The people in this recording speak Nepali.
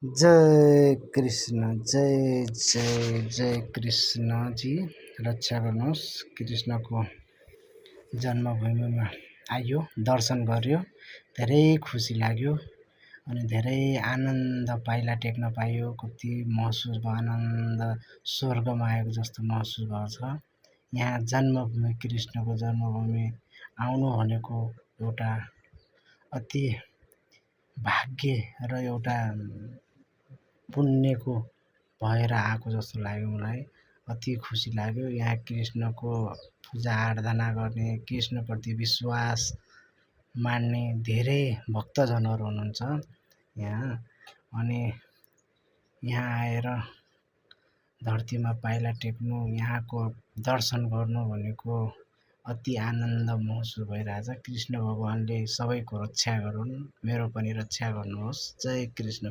जय जय जय कृष्ण जी। रक्षा गर्नुहोस्। कृष्णको जन्मभूमिमा आयो, दर्शन गर्यो, धेरै खुसी लाग्यो अनि धेरै आनन्द पाइला टेक्न पाइयो। कति महसुस भयो, आनन्द स्वर्गमा आएको जस्तो महसुस भएको छ। यहाँ जन्मभूमि, कृष्णको जन्मभूमि आउनु भनेको एउटा अति भाग्य र एउटा पुण्यको भएर आएको जस्तो लाग्यो मलाई। अति खुसी लाग्यो। यहाँ कृष्णको पूजा आराधना गर्ने, कृष्णप्रति विश्वास मान्ने धेरै भक्तजनहरू हुनुहुन्छ यहाँ। अनि यहाँ आएर धरतीमा पाइला टेक्नु, यहाँको दर्शन गर्नु भनेको अति आनन्द महसुस भइरहेछ। कृष्ण भगवानले सबैको रक्षा गरून्, मेरो पनि रक्षा गर्नुहोस्। जय कृष्ण।